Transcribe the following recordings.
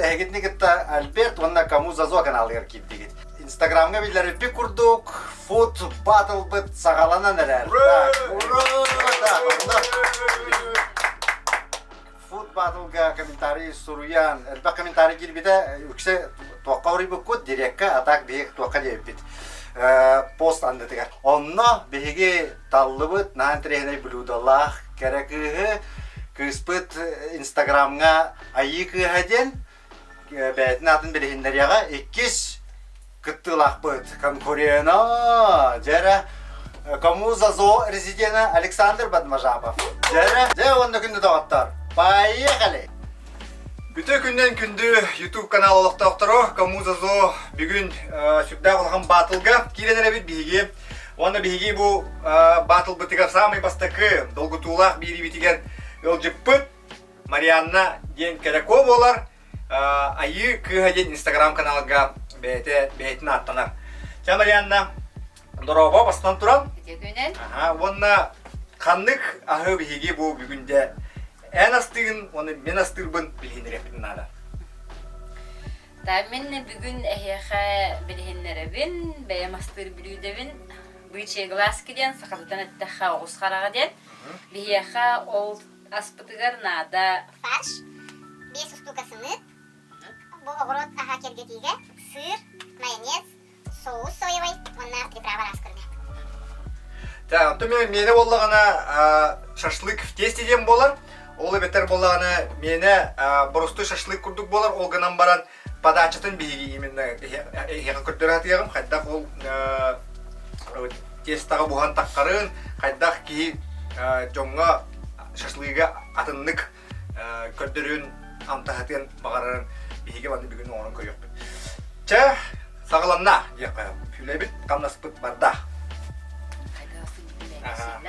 Эһигитини кытта Альберт уонна Кому Зазо каналыгар киирдигит. Инстаграмҥа биллэрбиппит курдук, Food Battle-быт саҕаланан эрэр. Так, ура! Так, онно Food Battle-га комментарий суруйан, элбэх комментарий киирбитэ, үксэ туохха уруйбуккут, дирекка, а так биһиги туохха диэбиппит пост аннытыгар. Онно биһиги таллыбыт наһаа интэриэһинэй блюдолаах кэрэ кыыһы кыыспыт инстаграмҥа Айыы кыыһа диэн бэйэтин аатын билиһиннэриэҕэ иккис кыттыылаахпыт конкурена дьэрэ Кому за резидена Александр Бадмажапов. Дьэрэ, дьэ уонна күндү доҕоттор, поехали! Бүтө күннэн күндү YouTube канал олохтоохторо Кому за зо бүгүн сүрдээх улахан батлга киирэн эрэбит биһиги. Уонна биһиги бу батлбытыгар саамай бастакы долгутуулаах биэриибитигэр ыалдьыппыт Марианна диэн кэрэкуо буолар. Айыы кыыһа диэн инстаграм каналга бэйэтэ бэйэтин ааттанар. Ча Марианна, дорообо бастан туран. Үтүө Аха, уонна ханнык аһы биһиги бу бүгүндэ эн астыгын уонна мин астыырбын билиһиннэриэхпитин наада. Та мин бүгүн эһиэхэ билиһиннэрэбин, бэйэм астыыр бүлүүдэбин. Бычьи глазки диэн сахалытан эттэххэ оҕус хараҕа диэн. Биһиэхэ ол аспытыгар наада Фарш, биэс устуука сымыыт, бу оҕуруот аһа киэргэтиигэ сыыр, майонез, соус соевай уонна приправа араас көрүҥэ. Так, онтон миэнэ буоллаҕына шашлык в тесте диэн буолар. Ол эбэтэр буоллаҕына миэнэ боростуой шашлык курдук буолар. Ол гынан баран подачатын биһиги именно эһиэхэ көрдөрө сатыаҕым. Хайдах ол тестаҕа буһан таххарын, хайдах киһи дьоҥҥо шашлыгы атыннык көрдөрүөн, амтаһатыан баҕарарын биһиги манна бүгүн оҥорон көрүөхпүт. Чэ, саҕаланна диэххэ. Үлэбит, хамнаспыт барда.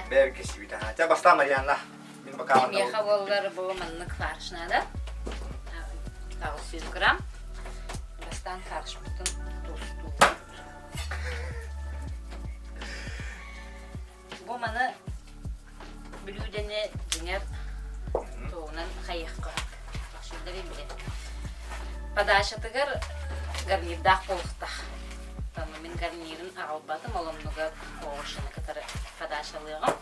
Бэйэбит кэсибит. Чэ, бастаан Марианна. Мин бакаалата Миэхэ буоллар бу маннык фарш наада. 800 грамм. Бастаан фаршпытын тустуубут. Бу маны бүлүүдэни дьиҥэр туоҕунан хайыахха сөп. билэн. Подачатыгар гарнирдаах буолуохтаах. Ону мин гарнирын аҕалбатым, ол оннугар овощины кытары подачалыаҕым.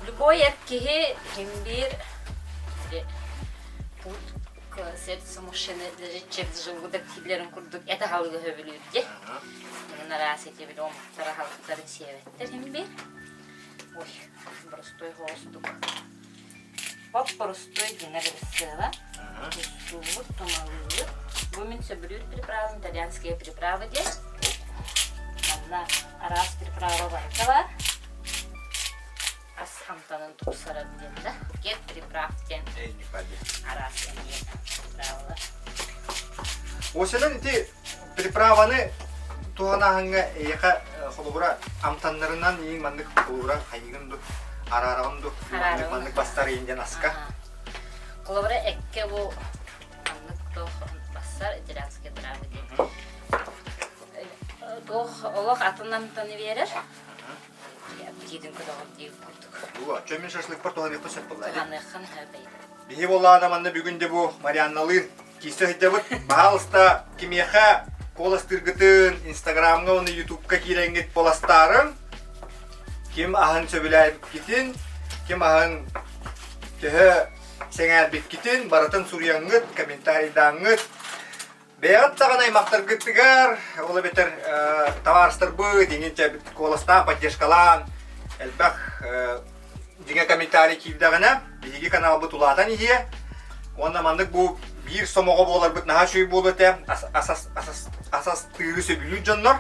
Любой эр киһи ким биир путь к сердцу мужчины лежит через желудок дииллэрин курдук эт аһылыгы сөбүлүүр дии. Мин араас эти били омуктар аһылыктарын сиэбэттэр иһин биир. Ой, боростуой хоҕустук. Боп-боростуой дьиҥэр ырысыаба. Тустуубут, тумалыыбыт. Бу мин сөбүлүүр приправам итальянские приправы диэн. Манна араас приправа барыта баар. Ас амтанын тупсарар диэн да. Букет приправ диэн араас эмиэ приправалар. Осенан ити приправаны туһанаһыҥҥа эйиэхэ холобура амтаннарынан иин маннык холобура хайыгын ду араараҕын ду маннык маннык бастар иин диэн аска. Холобура эккэ бу маннык туох бассар итальянские травы диэн. Туох олох атын амтаны биэрэр. Аппетитин көтөҕөр диир курдук. Бу чөмүн шашлыкпар туһаныахпын сөп буолла. Туһаныаххын сөп Биһи буоллаҕына манна бүгүн де бу Марианналыын киирсэ сылдьабыт. Баһаалыста кимиэхэ куоластыыргытын Инстаграмҥа уонна Ютубка киирэҥҥит куоластаарыҥ. Ким аһын сөбүлээбиккитин, ким аһын төһө сэҥээрбиккитин барытын суруйаҥҥыт, комментарийдааҥҥыт. Бэйэҕит даҕаны аймахтаргытыгар, ол эбэтэр табаарыстарбыт, иҥин куоластаан, поддержкалаан, элбэх дьиҥэ комментарий киирдэҕинэ, биһиги каналбыт улаатан иһиэ. Уонна маннык бу биир сомоҕо буоларбыт наһаа үчүгэй буолуо этэ, асастыыры сөбүлүүр дьоннор.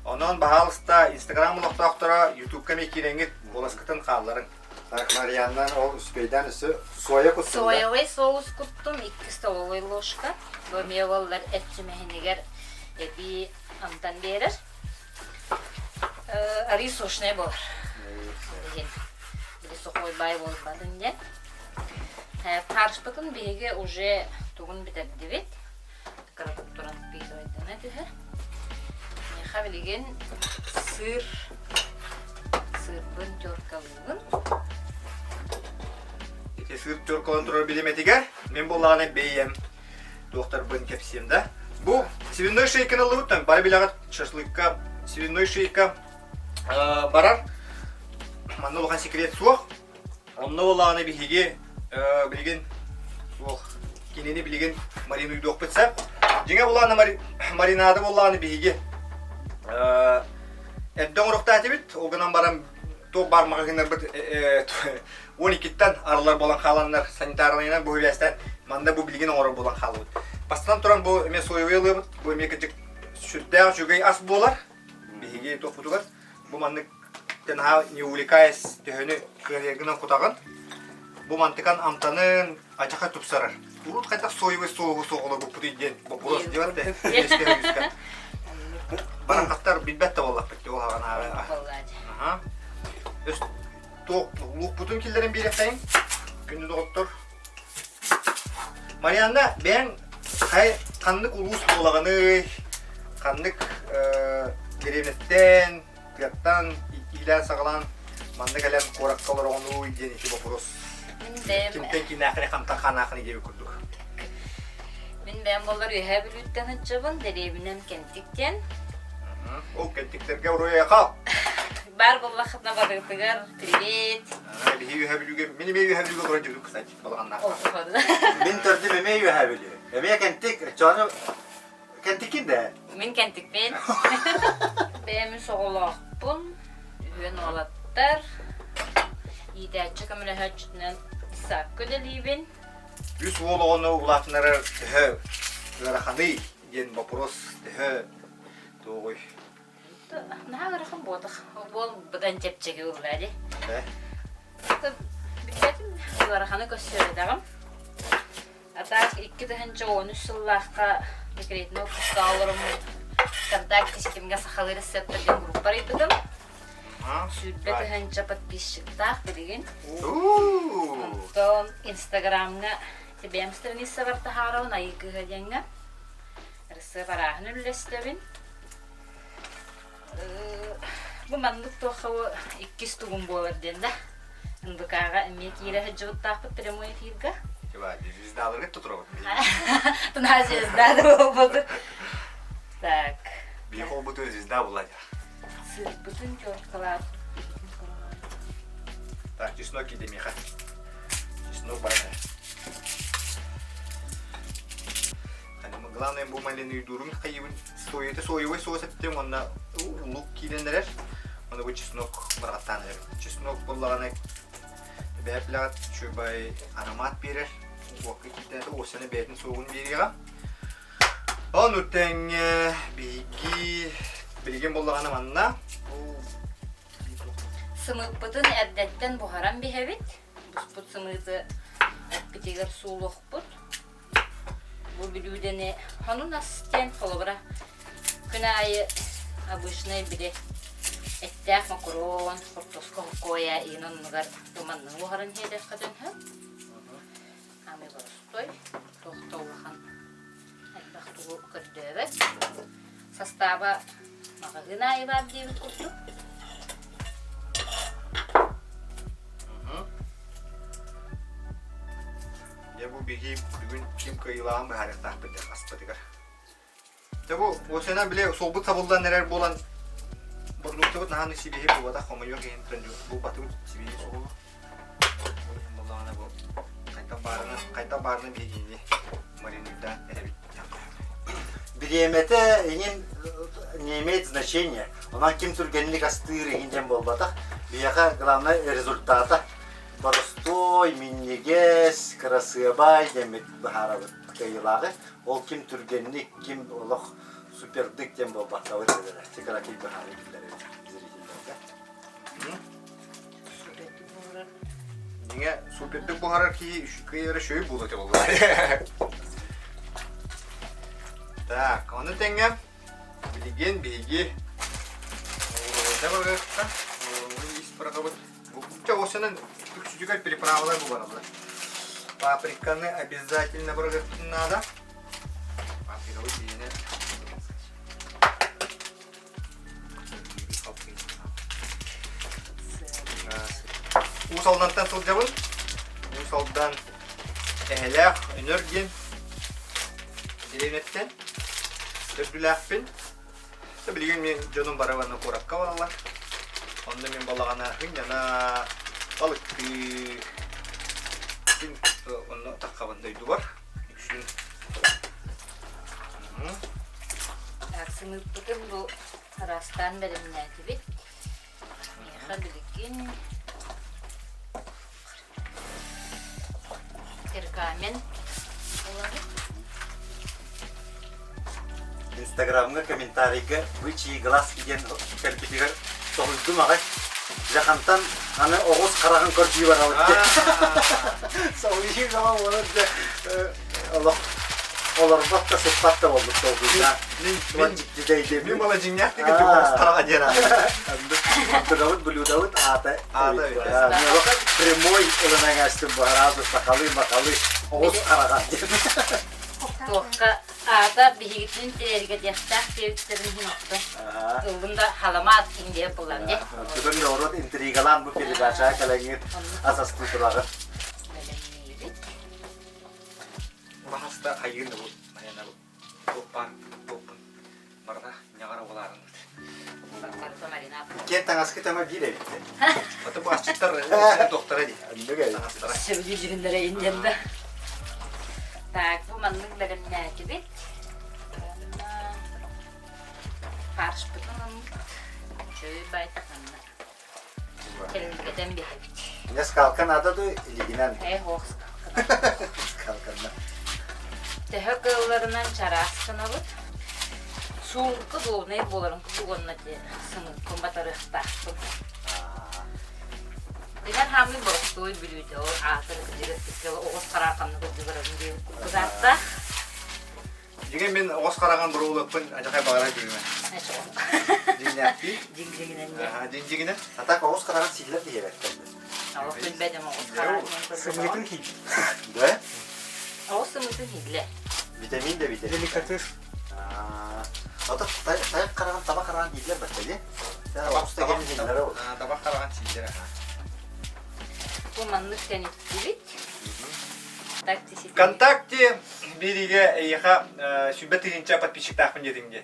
Онон, баһаалыста, Инстаграм олохтоохторо Ютубка эмиэ киирэҥҥит куоласкытын хаалларыҥ. Так, Марианна ол үспэйдээн өссө соя куттум да? Соевый соус куттум, икки столовой ложка. Бу эмиэ буоллар эт сүмэһинигэр эбии амтан биэрэр. Арыы сочная буолар. Билигин били сухой бай буолбатын диэн. Фаршпытын биһиги уже тугун бүтэрдибит. Кыратык туран впитывайдана түһэр. Миэхэ билигин сыр сырбын теркалыыбын. Сыр теркалан турар билимэтигэр мин буоллаҕына бэйэм туохтарбын кэпсиэм да. Бу свиной шейканы ыллыбыт, бары билэҕит шашлыкка свиной шейка барар. Манна улахан секрет суох. Онно буоллаҕына биһиги билигин суох кинини билигин маринуйдуохпут сөп. Дьиҥэ буоллаҕына маринады буоллаҕына биһиги эрдэ оҥоруохтаатыбыт. Ол гынан баран туох баар маҕаһыыннарбыт 12-ттэн арыллар буолан хааланнар санитарнайынан бу үбээстэн манна бу билигин оҥорор буолан хаалбыт. Бастатан туран бу эмиэ соевый ылыабыт. Бу эмиэ кырдьык сүрдээх үчүгэй ас буолар. Биһиги туохпутугар бу маннык наһаа не увлекаясь төһөнү кыайаргынан кутаҕын. Бу мантыкан амтанын ачаха тупсарар. Урут хайдах соевый соуһу соҕолорбуппутуй диэн боппуруос диэн да Барахаттар билбэт да буоллахпыт ол хаҕан Аха. Туох луукпутун киллэрэн биэрэхтэйин. Күндү доҕоттор. Марианна, бэйэҥ хай ханнык улуус буолаҕыный? Ханнык дэриэбинэттэн, тыаттан иилээн-саҕалаан манна кэлэн куоракка олороҕунуй диэн ити боппуруос. Мин бэйэм Кимтэн кииннээххиний, хантан хааннааххыный диэбит курдук. Мин бэйэм буоллар Үөһээ Бүлүүттэн сылдьабын, дэриэбинэм Кэнтик диэн. Ол Кэнтиктэргэ уруй-айхал! Баар буоллаххытына барыгытыгар привет! Биһи Үөһээ Бүлүүгэ, мин эмиэ Үөһээ Бүлүүгэ олорон дьүлүк, кстати, балаҕаннаахха. Мин төрдүм эмиэ Үөһээ Бүлүү. Эмиэ Кэнтик, оччону Кэнтиккин да? Мин Кэнтикпин. Бэйэм үс оҕолоохпун, үһүөн уолаттар. Иитээччи көмөлөһөөччүтүнэн саакка үлэлиибин. Үс уол оҕону улаатыннарар төһө ыараханый диэн вопрос төһө туоҕуй? Наһаа ыарахан буолбатах. Уол быдан чэпчэки буолла дии. Билбэтим, ыараханы көрсүбэтэҕим. А так 2013 сыллаахха декретнэй отпуска олороммун ВКонтакте ситимҥэ сахалыы рецептэр диэн группа арыйбытым. 20 тыһыынча подписчиктаах билигин. Онтон Инстаграмҥа бэйэм страницабар таһаарабын Айыы кыыһа диэҥҥэ. Ырысыап арааһын үллэстэбин. Бу маннык туохха иккис тугум буолар диэн да. НВК-ҕа эмиэ киирэ сылдьыбыттаахпыт прямой эфирга. Звездаларгыт тутуробут. Тунаа звезда да буолбатыр. Так. Биир холбуту звезда була Сырбытын теркалаат. Так, чеснок киде миэхэ. Чеснок бар. Главное бу малины хайыбын соевый соевый соус эттим уонна лук киирэн эрэр. Уонна бу чеснок барҕаттаан эрэр. Чеснок буоллаҕына бэйэплэҕит үчүгэй аромат биэрэр. Уокка киирдээтэ уосаны бэйэтин суоҕун биэриэҕэ. Ону тэҥэ биһиги билигин буоллаҕына манна Сымыыппытын эрдэттэн буһаран биһэбит. Буспут сымыыты эппитигэр суулуохпут. Бу бүлүүдэни хонун ас диэн холобура күн аайы обычнай били эттээх мокоруон, хортуоска хоккуойа иин оннугар туманныы буһаран иһиэтэххитин сөп. Самый боростой, туох да улахан элбэх тугу көрдөөбөт. Састааба маҕаһыын аайы баар диэбит курдук. Дьэ бу биһи бүгүн ким кыайыылааҕын быһаарыахтаахпыт диэн аспытыгар. Дьэ бу осенан били суолбут сабыллан эрэр буолан бородууктабыт наһаа сибиһи булбатах хомойуох иһин булбатыбыт сибиһи суолу. Ол иһин буоллаҕына бу хайдах баарынан хайдах баарынан биһигини маринуйдаан эрэбит. Бириэмэтэ иҥин не имеет значения. Онон ким түргэнник астыыр иҥин диэн буолбатах. Биһиэхэ главное результата. Боростуой, минньигэс, кырасыабай диэммит быһаарабыт кыайыылааҕы. Ол ким түргэнник, ким олох супердык диэн буолбаккабыт эбэрэ. Кыракый быһаарыы биллэрэбит зрителлэргэ. Дьиҥэ супердык буһарар киһи кыайара үчүгэй буолуо этэ буоллар. Так, ону тэҥэ билигин биһиги уруойда барыахха, ис быраҕабыт. Чэ, осенын үксүтүгэр приправалар бу бараллар. Паприканы обязательно быраҕыахпытын наада. Паприкабыт биһиэнэ Уус Алдантан сылдьабын. Уус Алдан Эһэлээх Өнөр диэн дэриэбинэттэн төрдүлээхпин. Билигин мин дьонум бары манна куоракка бараллар. Онно мин балаҕана сынньана, балыктыы, син онно таххабын дойдубар. Үксүн. Сымыыппытын бу араастаан бэлэмнээтибит. Миэхэ билигин пергамент ылабыт. Инстаграмҥа комментарийга бычий глаз диэн кэлбитигэр соһуйдум аҕай. Дьэ хантан аны оҕус хараҕын көрдүү барабыт диэн. Соһуйуу бөҕө буолан дьэ олох олорбот да сыппат да буолбут толкуйдаан. Мин Мин дьиктидэйдим. Мин мала дьиҥнээхтик оҕус хараҕа диэн Онтугабыт блюдабыт аата Аата прямой ылынан астым бу араас сахалыы махалыы оҕус хараҕа диэн. Туохха аата биһигитин тириэргэтиэхтээх диэбиттэрин иһин охто. Ыллым да халамаат индия буллам дии. Бүгүн норуот интригалаан бу передачаҕа кэлэҥҥит ас астыы тураҕын. Бэлэмниибит. Баһаста хайыын да бу айана бу туоппаан туоппун барыта ньаҕара буолаарынбыт. Киэн таҥаскы тама биир эбит. Аты бу асчыттар туохтара дии. Таҥастара. Сөбүлүүр дьүһүннэрэ инньэн да. Так, бу маннык бэлэмнээтибит. Фаршпытын чөй байтаханна. Кэлгэтэн биһэбит. Мне скалка надо ду илигинэн? Э, ох, скалка. Скалканна. Төһө кыалларынан чараас гынабыт. Суурка дуобунай буоларын курдук уонна сымыыккын батарыахтаахпын. Дигэр хаамыы боростуой бүлүүдэ ол аатыр кыдьыгыр оҕус харааханны кырдьыгырабын диэн курдук Дьиҥэ мин оҕус хараҕын буруулаппын адьахай баҕарар киһимэ. Дьиҥнээхтии. Дьиҥ-дьиҥинэн. Дьиҥ-дьиҥинэн. А так оҕус хараҕын сииллэр диэбэттэр. Оҕус билбэтим оҕус хараҕын. Сымыытын хиил. Да? Оҕус сымыытын хииллэ. Витамин да витамин. Деликатес. Ото тайах хараҕын таба хараҕын дииллэр бачча Оҕус да кэмин хиллэрэ ол. Таба хараҕын сииллэр. Бу маннык тэниттибит. ВКонтакте биэриигэ эйиэхэ 120 тыһыынча подписчиктаахпын диэтиҥ дии.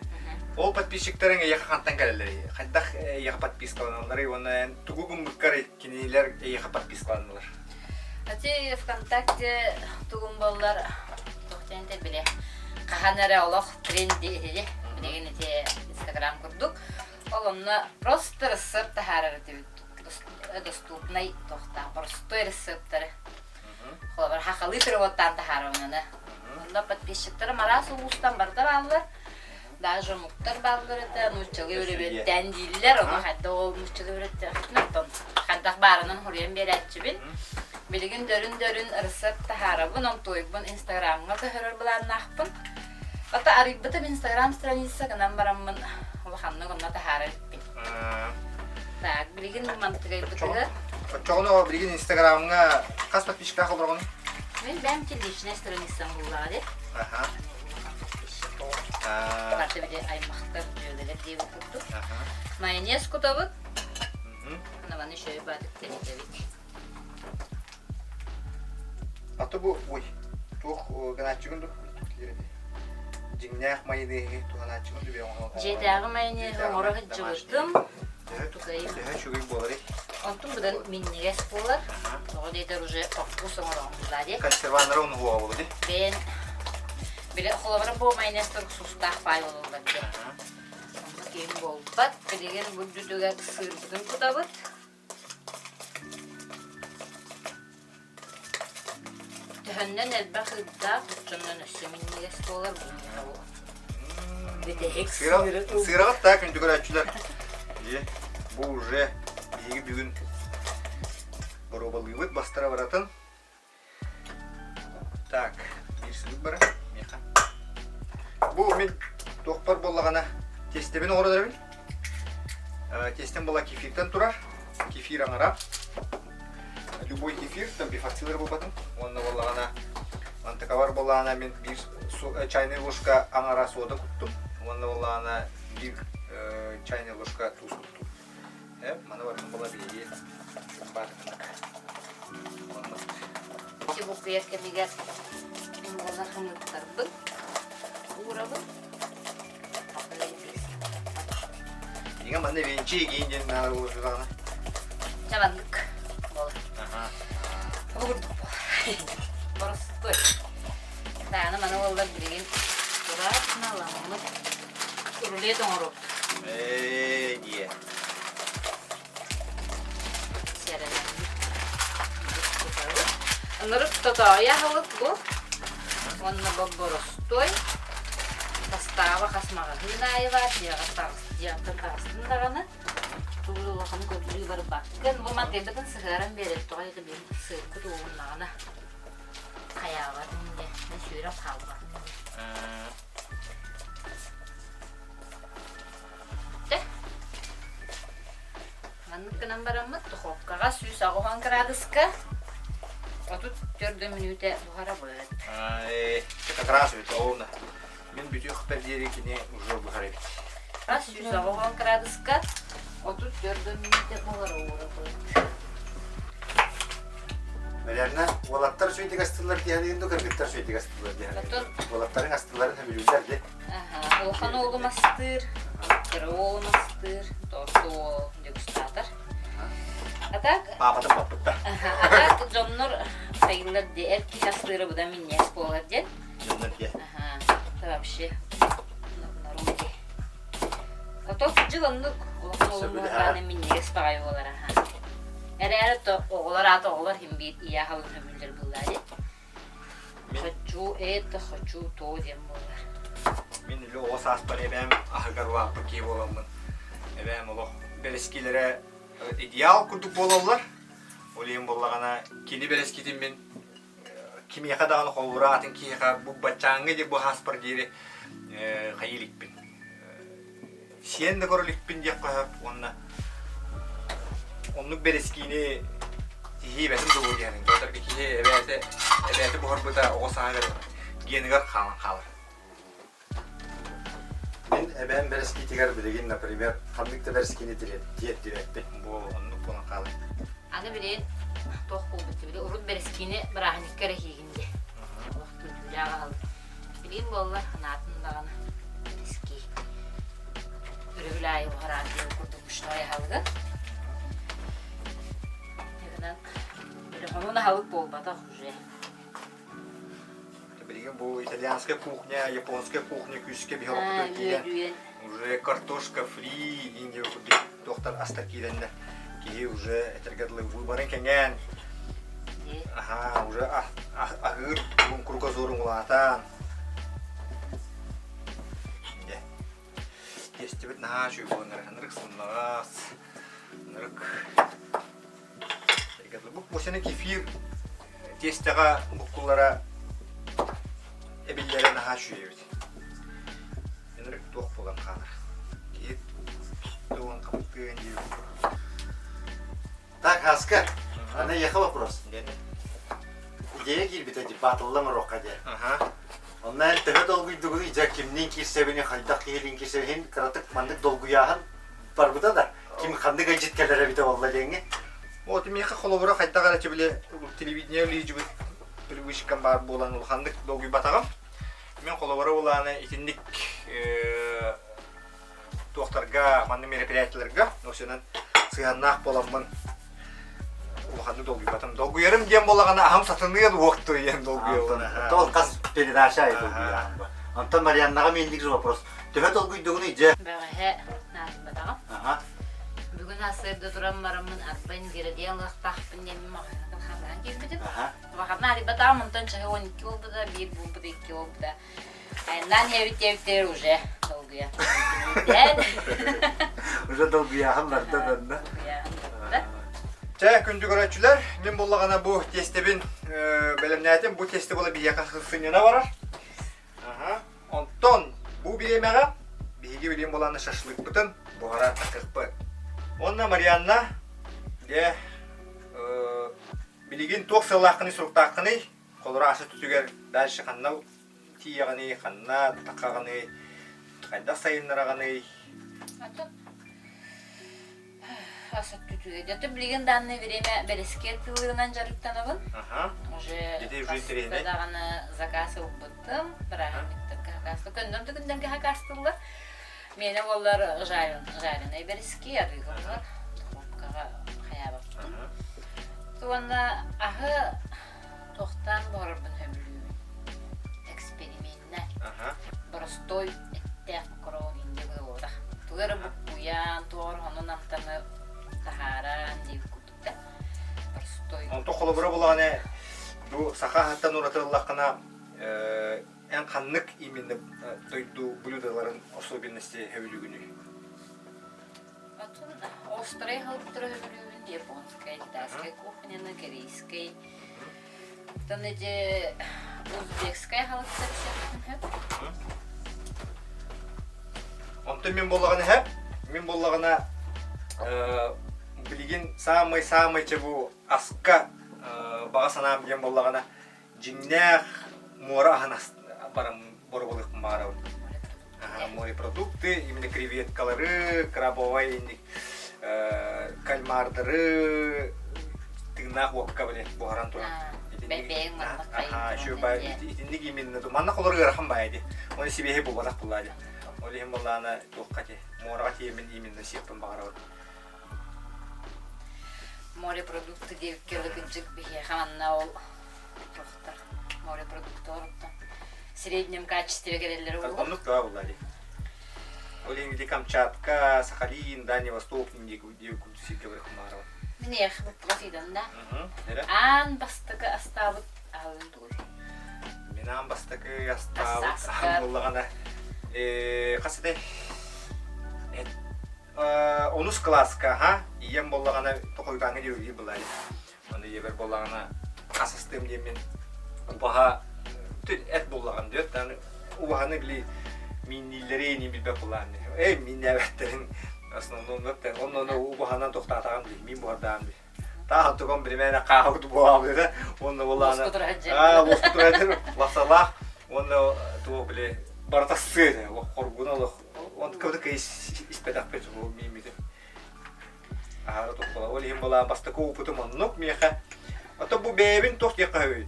Ол подписчиктарыҥ эйиэхэ хантан кэлэллэрий? Хайдах эйиэхэ подпискаланалларый уонна эн тугу гыммыккар кинилэр эйиэхэ подпискаланнылар? Ати ВКонтакте тугум боллар туох диэн биле хаһан эрэ олох тренди ити билигин ити Инстаграм курдук ол онно просто рецепт таһаарар этибит доступный туохтаах простой рецепттары Холобур, хахалыы переводтаан таһаарабын аны. Онно подписчиктарым араас улуустан барыта бааллар. Даже омуктар бааллар этэ, нууччалыы өрөбүөттээн дииллэр, ону хайдах ол нууччалыы өрөбүөттээн оттон хайдах баарынан хоруйан биэрээччибин. Билигин дөрүн-дөрүн рецепт таһаарабын, онтуойбун Инстаграмҥа көһөрөр былааннаахпын. Ата арыйбытым Инстаграм страница гынан бараммын улаханнык онно таһаара иликпин. Так, билигин мантыгайбытыгар. Оччоҕуна билигин Инстаграмҥа хас подписчиктаах олороҕун? Мин бэйэм личная страницам буллаҕа дии. Аха. Барыта били аймахтар, дьүөгэлэр диэбит курдук. Майонез кутабыт. Маны шөй баатык тэнитэбит. Аты бу, ой, туох гынааччыгын ду? Дьиҥнээх майонеһы туһанааччыгын ду Дьиэтээҕи майонеһы оҥоро сылдьыбытым. Төһө үчүгэй буоларый? Онтум быдан минньигэс буолар. Тоҕо диэтэр уже вкус оҥороҕун дии. Консерваннары оҥоһуоҕа буолуо дии. Бэйэн били холобура бу майонезтар уксустаах паай буолаллар дии. Онно киһим буолбат. Билигин бу үрдүгэр сыырбытын кутабыт. Төһөннөн элбэх ыырдаах, оччоннон өссө минньигэс буолар бу Бүтэһик Сыыраҕыт да күндү көрөөччүлэр. Бу уже биһиги бүгүн боруобалыыбыт бастара баратын. Так, биир сылык бара миэхэ. Бу мин туохпар буоллаҕына тиэстэбин оҥорон эрэбин. Тиэстэм буолла кефиртэн турар. Кефир аҥара. Любой кефир, там бифацилар буолбатын. Уонна буоллаҕына антыковар буоллаҕына мин биир чайный ложка аҥара сода куттум. Уонна буоллаҕына биир чайный ложка туус куттум. Маны барытын була биһиги баатыкыннык. Ити булкуйар кэмигэр мин буолла хымыттарбын уурабын. Иҥэ манна венчи игиин диэн наада буолуохтааҕына. Чэ маннык буолар. Бу курдук буолар. Боростуой. Даана маны буоллар билигин тураатыналаммыт рулет оҥоруохпут. Ээ диэ. Ынырык тотоойу аһылык бу. Уонна бобборостуой. Састааба хас маҕаһыын аайы баар, дьиэҕиттэн таҕыстын даҕаны. Тугу да улаханы көрдүү барбаккын. Бу мантайбытын сыһыаран биэрэр, тоҕо диэтэ билигин сыырбыт уоһуннаҕына хайаабатын диэн, мин сүүрэн хаалбатын диэн. Дьэ, маннык гынан бараммыт духовкаҕа 180 кыраадыска 34 мүнүүтэ буһарабыт. Ай, как раз ведь ровно. Мин бүтүөхпэр диэри кини уже буһар эбит. 180 кыраадыска 34 мүнүүтэ буһара уурабыт. Наверное, уолаттар үчүгэйдик астыыллар диэхэлигин дуу, кыргыттар үчүгэйдик астыыллар диэхэлигин. Уолаттарыҥ астыылларын сөбүлүүллэр дии. Улахан уолум астыыр, кыра уолум астыыр, торто уол дегустатор. А так, Паапатын баппытта. а так дьоннор сайыллар дии, эр киһи астыыра быдан минньиэс буолар диэн. Дьоннор диэ. Аха, это вообще народе. Ото дьыл оннук улахан уолум буоллаҕына минньигэс баҕайы буолар аха. Эрээри то оҕолор аата оҕолор иһин биир ийэ аһылын көмүллэр буоллаа дии. Хочу это, хочу то диэн буолар. Мин үлэ оҕо сааспар эбээм аһыгар улааппыт киһи буоламмын, эбээм олох бэрэскилэрэ идеал курдук буолаллар. Ол иһин буоллаҕына, кини бэрэскитин мин кимиэхэ даҕаны холобура атын киһиэхэ бу баччааҥҥа диэри бу сааспар диэри хайыы иликпин. Сиэн да көрө иликпин диэххэ сөп уонна оннук бэрэскиини тиһиибэтин дуу диэн Петрга киһи эбээтэ эбээтэ буһарбыта оҕо сааһыгар геныгар хаалан хаалар. Мин эбээм бэрэскиитигэр билигин, например, ханнык да бэрэскиини тиэрдибэппин. Бу оннук буолан хаалар. Аны билигин туох буолбут били урут бэрэскиини бырааһынньыкка эрэ иһиигин диэ. Олох күүтүүлээх аһылык. Билигин буолла санаатын даҕаны бэрэскии. Өрөбүл аайы буһараан диэн курдук мучной аһылыгы. Гынан хомун аһылык буолбатах уже. Билигин бу итальянская кухня, японская кухня күүскэ биһи олохпутугар киирэн уже картошка фри индия курдук туохтар астар киирэннэр киһи уже этэргэ дылы выборын кэҥээн аха уже аһыыр кругозорун улаатан Тиэстибит наһаа үчүгэй буолан ынырык сымнаҕас, ынырык Бу бусины кефир тиэстэҕэ буккуллара эбиллэрэ наһаа үчүгэй эбит. Ынырык туох буолан хаалар. Киһи тугун хапытыан диир курдук. Так, Аска, аны эйиэхэ вопрос. Идея киирбитэ дии, батылла оҥоруохха диэн. Онно эн төһө долгуйдугунуй, дьэ кимниин киирсэбиний, хайдах киһилиин киирсэбин, кыратык маннык долгуйааһын барбыта да, ким ханнык ыалдьыт кэлэр эбитэ буолла диэҥҥэ. Вот миэхэ холобура хайдах эрэ били телевидение үлэһитибит привычкам баар буолан улаханнык долгуйбатаҕым. Мин холобура улаана итинник туохтарга, маннык мероприятиеларга осенан сыһыаннаах буоламмын улаханнык долгуйбатым. Долгуйарым диэн буоллаҕына аһым сатаныан уохтуй диэн долгуйабын. Ол хас передача айы долгуйаҕын бу. Онтон Марианнаҕа миинник же вопрос. Төһө долгуйдугунуй дьэ? Бэҕэһээ наадыйбатаҕым. Бүгүн сарсыарда туран бараммын арба ингредиент ылыахтаахпын диэммин маҕаһыынтан хатаан киирбитим. Улаханна наадыйбатаҕым, онтон чаһы 12 буолбута, биир буолбута, икки буолбута. Айаннаан иһэбит диэбиттэригэр уже долгуйа. Уже долгуйааһын барда данна. Долгуйааһын барда. Чэ, күндү көрөөччүлэр, мин буллаҕына бу тиэстэбин бэлэмнээтим. Бу тиэстэ буола биһиэхэ сынньана барар. Аха. Онтон бу бириэмэҕэ биһиги билим булааны шашлыкпытын буһара такыхпыт. Уонна Марианна, дьэ, билигин туох сыаллааххыный, суруктааххыный? Холоро асы түтүгэр дальше ханна тиийэҕиний, ханна таххаҕыный, хайдах сайыннараҕыный? Атын. Ас өттүтүгэр. Дьэ, билигин данное время бэрэскиэ тылынан дьарыктанабын. Аха. Уже Ити уже хаста интэриэһинэй. даҕаны заказ ылбытым. Бырааһынньыктарга хакаастыл. Көннөр да күннэргэ хакаастыллар. Миэнэ буоллар жарен, жареный бэрэски арыыга буолар. Духуопкаҕа хайаабаппын. Уонна аһы туохтаан буһарарбын сөбүлүүбүн. Эксперименнэ. Боростой эттээх макарон инде буолуох. Тугу эрэ буккуйан, туох эрэ онон амтаны таһааран диэбит курдук да. Боростой. Онтон холобура булаҕына бу саха аһыттан ураты ыллаххына эн ханнык именно дойду блюдаларын особенности сөбүлүүгүнүй? Отун острай халыптара сөбүлүүбүн японскай, китайскай кухняны, корейскай. Оттон эти узбекскай халыптар сиэхпин сөп. Онтон мин буоллаҕына эһэ, мин буоллаҕына билигин саамай-саамай чэ бу аска баҕа санаам диэн буоллаҕына дьиҥнээх муора аһын баран боруобалыахпын баҕарабын. Морепродукты, именно креветкалары, крабовай кальмардары тыыннаах уокка били буһаран туран. Итинник именно манна холор ыарахан баайы ди. Оны сибиэһи буолбатах буллаа ди. Ол иһин буоллаана туохха ти муораҕа тиийэммин именно сиэхпин баҕарабын. Морепродукты диэбиккэ кырдьык биһиэхэ манна ол туохтар морепродукталар среднем качестве кэлэллэрэ буолуо. Оннук да буолла дии. Ол иһин ити Камчатка, Сахалин, Дальний Восток диэки курдук сиргэ барыахпын баҕарабын. Мин эйиэхэ боппуруос ыйдан да. Аан бастакы астаабыт аһылыгын тугуй? Мин аан бастакы астаабыт аһым буоллаҕына хас этэй? Онус кылааска, ха, ийэм буоллаҕына тохойутааҥҥа диэри былай. Аны ийэбэр буоллаҕына ас астыам диэммин убаһа эт буллаҕым диэт, убаһаны били мииннииллэри ини билбэт буллаҕым дии. Эй, мииннээбэттэрин основном онно убаһанан тохтаатаҕым дии, миин буһардаҕым дии. Таах тугом билимээнэ хааһыбыт буолаабыта уонна буоллаҕына аа лоскутурайдыр лапсалаах уонна туох били барыта сыа этэ хоргуна олох он кыбыты кый испэтэхпит ол мииммитин аһара тухпала ол иһин буолаа бастакы опытым оннук миэхэ ото бу бэйэбин туох диэххэ сөбүй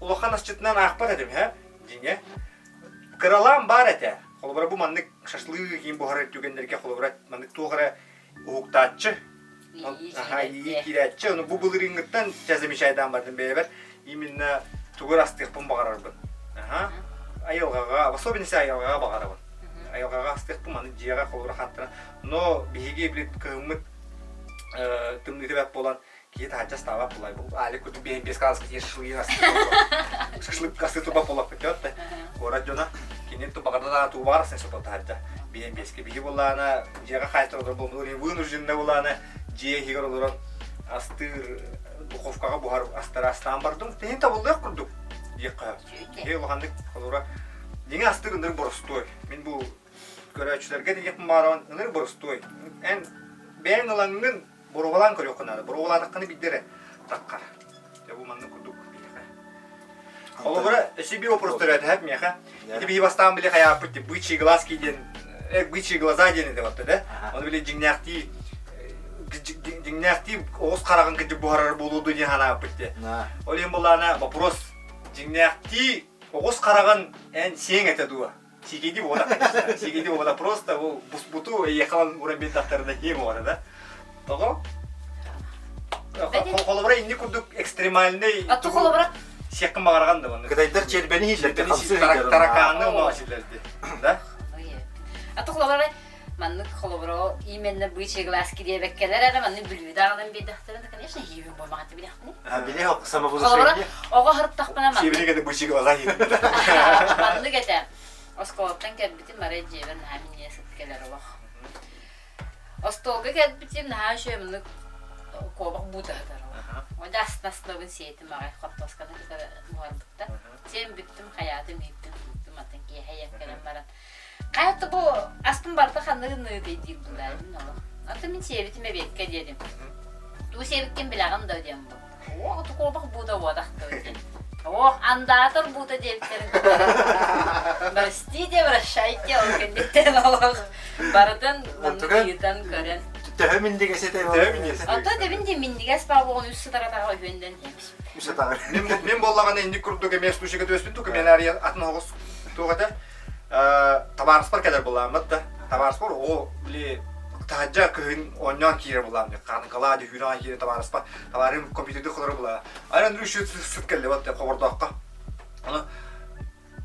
улахан асчытынан аахпат этим һэ дьиҥэ кыралаан баар этэ холобура бу маннык шашлык иин буһарар түгэннэргэ холобура маннык туох эрэ уһуктааччы иии киирээччи ону бу былырыыҥҥыттан чэ замечайдаан бардым бэйэбэр именно тугу эрэ астыахпын баҕарарбын айылҕаҕа в особенности айылҕаҕа баҕарабын айылҕаҕа астыахпын маны дьиэҕэ холобура хантана но биһиги били кыһыммыт тымныыта бэрт буолан киһи таһырдьа астаабат буолай бу Алик курдук биэһин биэс каласка тиийэ шашлыгын астыы шашлык астыы турбат буоллахпыт да куорат дьоно кини баҕарда тугу баҕарасың сотон таһырдьа биэһин биэскэ биһи буоллаана дьиэҕэ хаайтар олорор буоллун вынужденно буоллаана дьиэ иһигэр олорон астыыр духовкаҕа буһар астары астаан бардым тиһин табыллыах курдук диэххэ киһи улаханнык холура дьиҥэ астыыр ынырык боростуой мин бу көрөөччүлэргэ диэхпин баҕарабын ынырык боростуой эн бэйэҥ ылаҥҥын Боруобалаан көрүөххэ наада. Боруобалаатаххына биирдэ эрэ таххар. Дьэ бу маннык курдук биһиэхэ. Холобура, өссө биир вопрос төрөөтөһөп миэхэ. Ити биһи бастаан били хайааппыт ди бычьи глазки диэн бычьи глаза диэн этэ батта да. Ону били дьиҥнээхтии дьиҥнээхтии оҕус хараҕын кырдьык буһарар буолуо дуо диэн санаабыппыт диэ. Ол иһин буоллаҕына вопрос дьиҥнээхтии оҕус хараҕын эн сиэҥ этэ дуо? Сиикэйди буолбатах, конечно. Сиикэйди буолбатах. Просто бу буспуту эйиэхэ ылан уран биэрдэхтэринэ киэҥ уота да. Тоҕо? Холобура инни курдук экстремальный А то холобура сиэххин баҕараган да маннык. Кытайдар чиэрбэни иһиллэрди, хамсыы Таракааны оҥоро силлэрди. Да? А то холобура маннык холобура именно бычьи глазки диэбэккэлэр эрэ маннык бүлүүдэ аҕалан биэрдэхтэринэ конечно иһиибин буолмаҕа билэхпин Били самовнушение. Оҕо сырыттахпына маннык. Сибили кэдэ бычьи глаза Маннык этэ. Оскуолаттан кэлбитим арай дьиэбэр наһаа минньигэс сыт кэлэр олох. Остуолга кэлбитим наһаа үчүгэй маннык куобах буута сытар олох. Одьа астына-астынабын сиэтим аҕай хортуосканы кытары буһарбыттар. Сиэн бүттүм, хайаатым, иһиттим, сууттум, атын киэһэ ийэм кэлэн баран Хайа бу аспын барыта ханнык ыныытай диир булаайбын олох. Аты мин сиэбитим эбиэккэ диэтим. Туу сиэбиккин билэҕин да диэн бу. Ох, куобах буута буотах дуо диэн. Ох, андаатар буута диэбиттэрин Простите, прощайте, ол кэнниттэн олох барытын маннык ыйытан көрөн. Төһө минньигэс этэй? Төһө минньигэс этэй? Оттон эбин дии минньигэс баабоҕун үс сытар атаҕа үһүөндэн тиэмис. Үс атаҕар. Мин буоллаҕына инник курдук эмиэ случайга түбэспит тук мен арыйан атын оҕус туох этэ табаарыспар кэлэр булааммыт да табаарыспар оҕо били таһырдьа кыһын оонньоон киирэр булаам хаанкалаа дьүһүүрэн киирэр табаарыспар табаарым компьютердик холоро булаа аны үс сыт кэллэ вот хобордооххо ону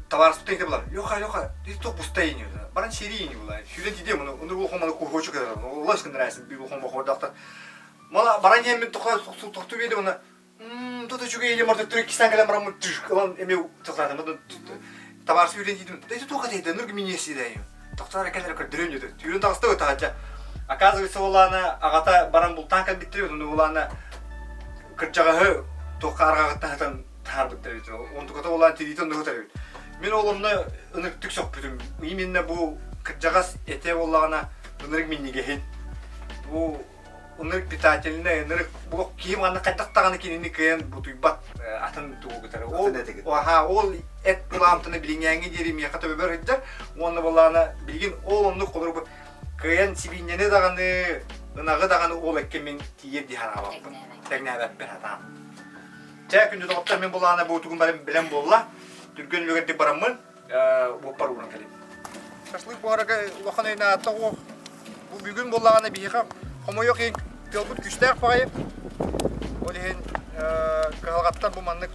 табаарыспыт ыйыта булар Леха Леха ты что пустой не баран серии не была сүүрэн тиийдем ону ону улахан маны куһуочу кэлэр олус гыннарайсын би улахан бохордоохтор мала баран иһэммин тохтуу биэрдим уна тут үчүгэй или может түрүк кисан кэлэн бараммын ылан эмиэ тохтаатым табаарыс сүүрэн тиийдим да туох этэ нург мине сидэйим тохтоор кэлэр көрдөрүөн дьүтэ түүрүн таҕыста таһаачча оказывается улаана аҕата баран бултаан кэлбиттэр ону улаана кырдьаҕаһы туохха арҕаҕыттан сытан таһаарбыттар эбит. Онтуката улаан тириитэ оннук сытар эбит. Мин ол онно ынырыктык сөхпүтүм. Именно бу кырдьаҕас этэ буоллаҕына ынырык минньигэһин. Бу ынырык питательнай, ынырык бу киһи манна хайдах даҕаны кинини кыайан бутуйбат атын тугу кытары. Ол аха ол эт булаамтаны билиҥээҥҥи диэри миэхэ төбөбөр сылдьар. Уонна буоллаҕына билигин ол оннук холобур кыайан сибиинньэни даҕаны, ынаҕы даҕаны ол эккэ мин тиийэр дии санаабаппын. Тэҥнээбэппин сатаан. Чэ, күндү доҕоттор, мин булаана буутугун баран билэн буолла. Түргэн үлүгэрдик бараммын, уоппар ууран кэлим. Шашлык буһарага улахан өйнө оҕо. Бу бүгүн буоллаҕына биһиэхэ хомойуох иһин тыалбыт күүстээх баҕайы. Ол иһин кыһалҕаттан бу маннык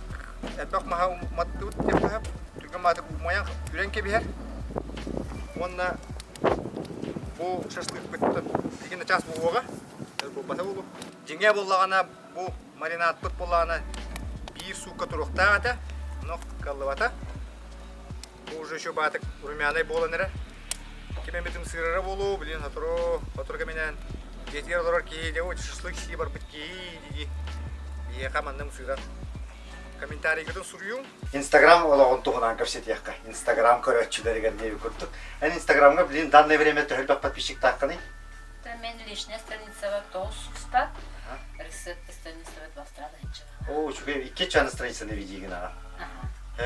элбэх маһа уматтыбыт диэххэ сөп. Түргэн маатык умайан үрэн кэбиһэр. Уонна бу шашлыкпыттан билигин начаас буолуоҕа. Буолбата буолуо. Дьиҥэ буоллаҕына бу маринадпыт буоллаҕына биир суукка туруохтаах этэ, но кыаллыбата. Бу уже еще баатык румяный буолан эрэр. Ким эмит ымсыырара буолуо, билин сотору, сотору кэминэн дьиэтигэр олорор киһи дьэ шашлык сии барбыт киһи дии биһиэхэ манна ымсыыран комментарийгытын суруйуҥ. Инстаграм олоҕун туһунан кэпсэтиэххэ. Инстаграм көрөөччүлэригэр диэби курдук. Эн Инстаграмҥа билин данное время төһө элбэх подписчиктааххыный? Мен личная страницаба тоҕус сууста, рецепт страницаба бастаан Оо, үчүгэй икки чан страницаны видигин аҕа.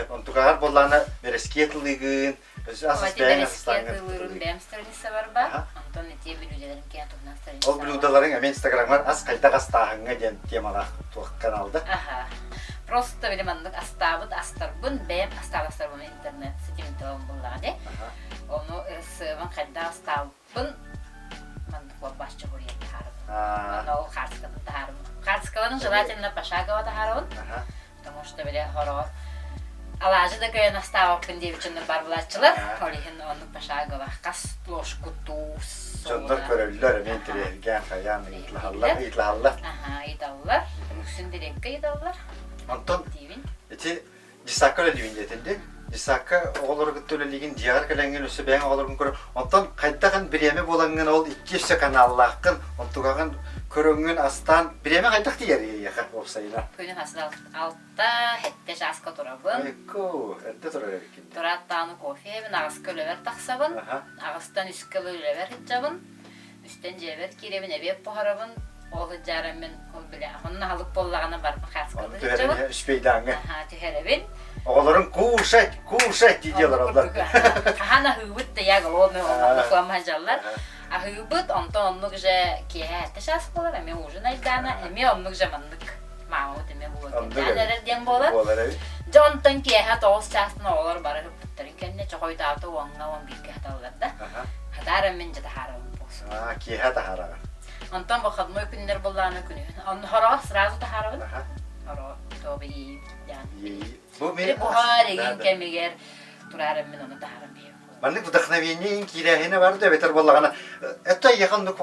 Онтукаҕар буоллаана бэрэскиэ тылыгын, ас бэйэҥ астааҥҥын бэйэм страница барба, онтон ити бүлүүдэлэрим киһи туһунан страница. Ол блюдаларыҥ эмиэ инстаграмҥар ас хайдах астааһыҥҥа диэн темалаах туох каналда? Аха. Просто били маннык астаабыт астарбын, бэйэм астаабыт астарбын интернет ситимин буллаҕа дии. Ону ырысыабын хайдах астаабыт Бун маннык лоббааччы хуруйан таһаарабын. Уонна ол хаартыскатын таһаарабын. Хаартыскаларын желательно пошагово таһаарабын. Потому что бile хороҕор алаажы да кыайан астаабаппын диэбит дьоннор бар булааччылар. Ол иһин оннук пошагово хас ложку туус Дьоннор көрөллөр, эмиэ интэриэһиргээн хайаан ыйыталаһаллар, ыйыталаһаллар. Аха, ыйыталлар. Үксүн дириэккэ ыйыталлар. Онтон ити Десакка үлэлиибин диэтин дии. Десакка оҕолору кытта үлэлиигин, дьиэҕэр кэлэҥҥин өссө бэйэҥ оҕолоргун көрө. Онтон хайдах бириэмэ буолаҥҥын ол икки өссө каналлааххын, онтугаҕын көрөҥҥүн астаан бириэмэ хайдах тиийэр эйиэхэ уопсайынан? Күнүн хасын алта, сэттэ чааска турабын. Экко, эрдэ турар эбиккин. Турааттааны кофе иһэбин, аҕыска үлэбэр тахсабын. Аҕыстан үскэ үлэбэр сылдьабын. Үстэн дьиэбэр киирэбин, эбиэт буһарабын, ол сылдьаарам мин ол бile онно аһылык буоллаҕына барытын хааскалыы сылдьабын. Үспейдааҥҥа. Аһаа, түһэрэбин. Оҕолорун кушать, кушать дии олороллор. Хаһан аһыыбыт да я голодный оннук сылдьаллар. Аһыыбыт, онтон оннук же киэһэ эрдэ чаас буолар, эмиэ ужин айдаана, эмиэ оннук же маннык маамабыт эмиэ буолар эрэр диэн буолар. Дьэ онтон киэһэ 9 чаастан оҕолор бары ыппыттарын кэннэ чохойдаабыта уоҥҥа уон бииргэ хаталлар да. Хатаарам мин дьэ таһаарабын буолсун. Аа, киэһэ таһаараҕын. Онтон выходной күннэр буоллаҕына күнүһүн. Онно хороҕор сразу таһаарабын. Хороҕор тобы иэйии. Бу мин буһар игин кэмигэр тураарам мин ону таһаарам биһиэм. Маннык вдохновение ин киирээһинэ бар да эбэтэр буоллаҕына это ехал ну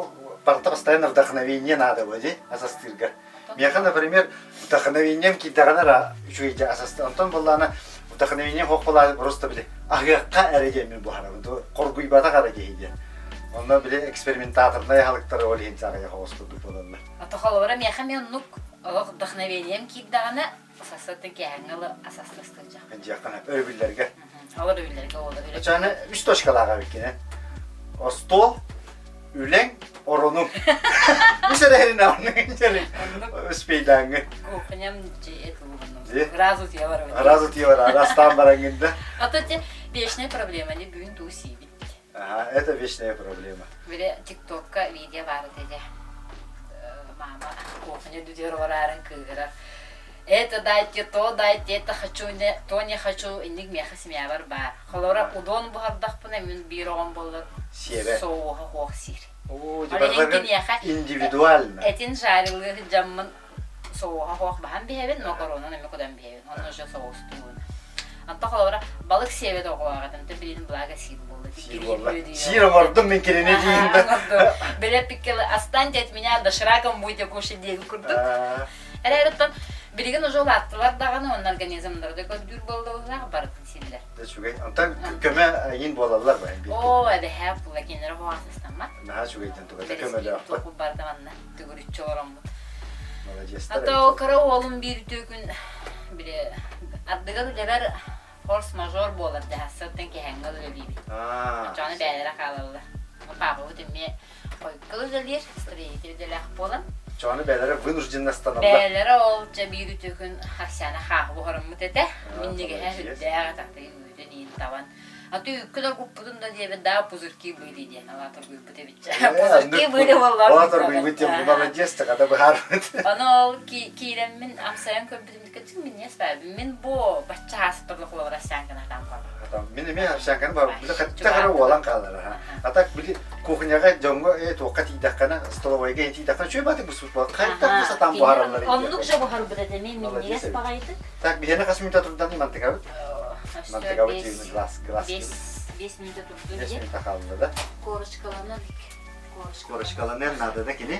барыта постоянно вдохновение надо было ди асастыырга. Миэхэ, например, вдохновением киирдэҕинэ эрэ үчүгэй дьэ асасты. Онтон буоллаҕына вдохновением суох буоллаҕына просто били аһыахха эрэ диэммин буһарабын. Хоргуйбатах эрэ киһи диэн. Онно били экспериментаторнай аһылыктары ол иһин саҕайа оҕус курдук буолаллар. Ото холобура миэхэ мен оннук олох вдохновением киирдэҕинэ сарсыаттан киэһээҥҥи ылы асастастыылдьах. Дьиэххэ өрөбүллэргэ. Ол өрөбүллэргэ ол Очону үс точкалаах эбиккин Остуол, үлэҥ, оронуҥ. Үс эрэ иһин успейдааҥҥы. Кухням дьиэ туһунан. Сразу тиэ барабын. Сразу тиэ барар, астаан бараҥҥын да. А то те вечная проблема, не бүгүн туу сиибит. Ага, это вечная проблема. Били тиктокка видео баар этэ. Мама кухня дүдүөр олорарын кыыһырар. Это дайте, то дайте, это хочу, не, то не хочу, инник миэхэ семьябар баар. Холобура, удон буһардахпына мин биир оҕом буоллар Сиэбэ. соуһа хуох сиир. Оо, Ол иһин киниэхэ индивидуально. этин жарилыы сылдьаммын соуһа хуох баһан биһэбин, макаронун эмэ кудан биһэбин. Онно уже соустуубун. Онто холобура, балык сиэбэт оҕолоох этим, то билин благо сиир буолла. Сиир буолла. Сиир оҥордум мин кинини диин да. Билэ пиккелы останьте от меня дошираком будете кушать диэн курдук. Эрээриттэн билигин уже улааттылар даҕаны онно организмнары да көрдүүр буоллулар барытын сииллэр. Үчүгэй. Онтон көмө иин буолаллар ба? Оо, эбэһээ була кинилэр оҕоҕасыстаммат. Наһаа үчүгэйдэн тугата көмөлөөхпүт. Барыта манна төгүрүччү олороммут. Молодецтар. А то кыра уолум биир үтүө күн били ардыгар үлэбэр форс-мажор буолар дьаһассыттан киһэҥҥэ үлэлиибит. Оччоҕуна бэйэлэрэ хаалаллар. Паапабыт эмиэ хойукка үлэлиир, строитель идэлээх буолан. Оччоҕуна бэйэлэрэ вынужденно станаллар. Бэйэлэрэ ол дьэ биир үтүө күн Арсена хааһы буһарыммыт этэ. Минньигэһэ сүрдээх этэ, үүтүн иин табан. А ты үүккэ доргуппутун да диэбит, да пузырьки были диэн, ала торгуйбут эбит. Пузырьки были буоллар. Ола торгуйбут диэн молодец, хата быһаарбыт. Ону ол киирэммин амсайан көрбүтүм Кытын мин эспэбин. Мин бу бачча ааспырлык олор овсянканы хатан барар. Мин эмиэ овсянканы бар. Били хатта хара уолан хаалар. А так били кухняга дьоҥҥо э туохха тиийдэххинэ столовойга тиийдэххинэ үчүгэй баатык бу суут хайдах бу сатаан буһараллар Оннук же буһарбыт этэ мен минньигэс баҕайытык. Так биһиэнэ хас мүнүүтэ турдан мантыкабыт? Мантыкабыт глаз глаз. 5 мүнүүтэ турду. 5 мүнүүтэ хаалла да. Корочкаланан. Корочкаланан надо да кини?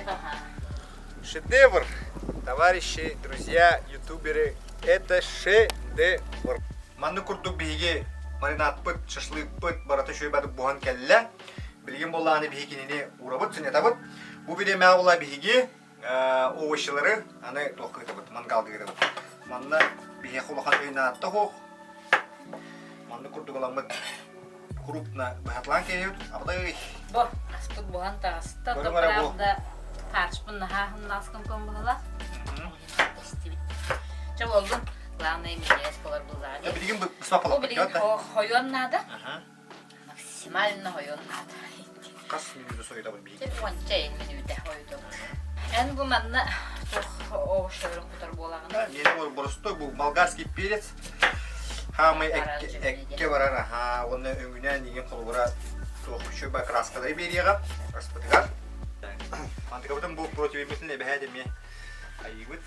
Шедевр! Товарищи, друзья, ютуберы, это шедевр! Маннык курдук биһиги маринадпыт, шашлыкпыт барыта үчүгэй бадык буһан кэллэ. Билигин буоллаҕына биһиги кинини уурабыт, сынньатабыт. Бу бириэмэҕэ буолла биһиги овощилары аны туохха ыытабыт, мангалга ыытабыт. Манна биһиэхэ улахан өй наадата суох. Маннык курдук ыламмыт крупно быһатылаан кэһиэбит. Абатай! Бу аспыт буһан таҕыста. То правда фаршпын наһаа хымнаскым быһылаах. Истибит. Чэ буоллун. Главное минньигэс болар буллаҕа. Билигин бу билигин хойуон наада. Максимально хойуон наада. Хас мүнүүтэ сойутабыт биһиги? Уонча мүнүүтэ хойутабыт. Эн бу манна туох овощтарын кутар буолаҕын? Миэнэ боростой бу болгарский перец. Хаамай эккэ барар аһаа уонна өҥүнэн иҥин холобура туох үчүгэй краскалары биэриэҕэ аспытыгар. Мантыкабытын бу противиммитин эбэһээт эмиэ айыыбыт.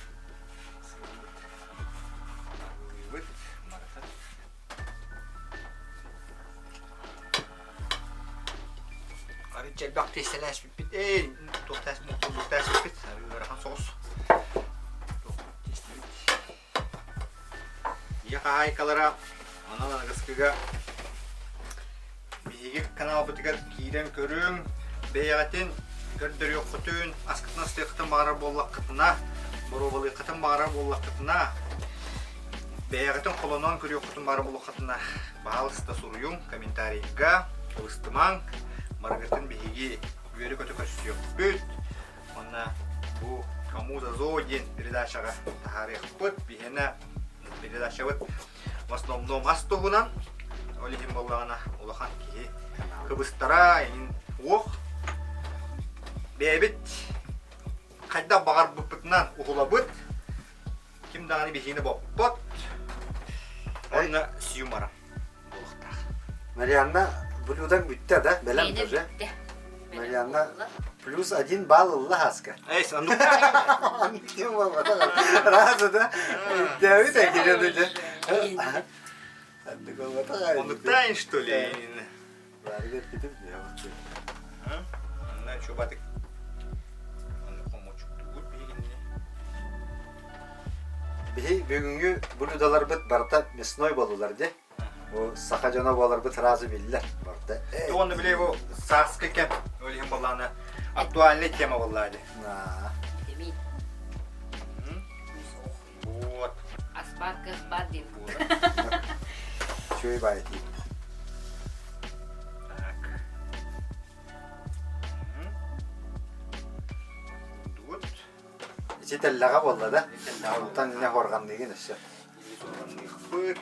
Аргыыбыт. Барыта. Арыт элбэх тиэстэлээспиппит. Эй, туох тээспиппит. Ыарахан соҕус. Туох тиэстибит. Ийэ хаһаайкалара анал аныгыскыга биһиги каналбытыгар киирэн көрүҥ, бэйэҕитин көрдөрүөххүтүн, аскытын астыаххытын баҕарар буоллаххытына, боруобалыаххытын баҕарар буоллаххытына, бэйэҕитин холонон көрүөххүтүн баҕарар буоллаххытына, баһаалыста суруйуҥ комментарийга, ылыстымаҥ, барыгытын биһиги үөрэ-көтө көрсүөхпүт. Уонна бу Кому за зоо диэн передачаҕа таһаарыахпыт. Биһиэнэ передачабыт в основном ас туһунан. Ол иһин буоллаҕына улахан киһи кыбыстара эҥин уох. Бэйэбит хайдах баҕарбыппытынан уһулабыт. Ким даҕаны биһигини боппот. Уонна с юмором буолуохтаах. Марианна блюдаҥ бүттэ да? Бэлэм тоже. Марианна плюс один балл ылла хаска. Эй, оннук Разы да? Дэвид әкеледі. Оннуктаан что ли? Бәрігер кетіп не Анна чубатык. Онно хомочуктугут биһигинни. Биһи бүгүҥҥү блюдаларбыт барыта мясной буоллулар дии. Бу саха дьоно буоларбыт сразу биллэр. Барыта Уонна били бу сааскы кэм ол иһин буоллаҕына актуальный тема буоллаа дии. Витамин. Вот. Аспар кых бар диэн. Үчүгэй баайы тиийбит. Так. Дугут. Ити тэллэҕэ буолла да? Онтон иннэ хуорҕанныыгын өссө. Суорҕанныахпыт.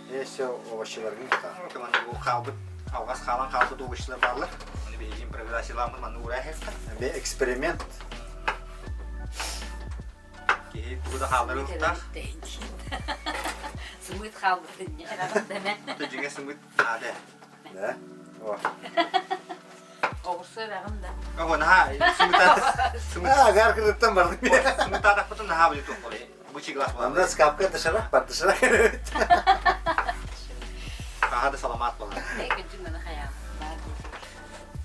Өссө овощиларгын кытаа. Бу хаалбыт. Алҕас хаалан хаалбыт овощтар бааллар. Оны биһиги импровизацияламмыт манны уураа иһэххэ. Эмиэ эксперимент. Киһи тугу да хаалларыахтаах. Сымыыт хаалбытын Дьиҥэ сымыыт наада. Да? О. Оҕурсу эбэҕин да. Ого, наһаа сымыытаат сымыыт Агар кырыттан бардым. Сымыытаатахпытын наһаа биле туох боле. Бычий глаз буолар. Анда скапка дышарах бар дышарах. Хаһа да саламаат буолар. Күнчүн гына хайаам.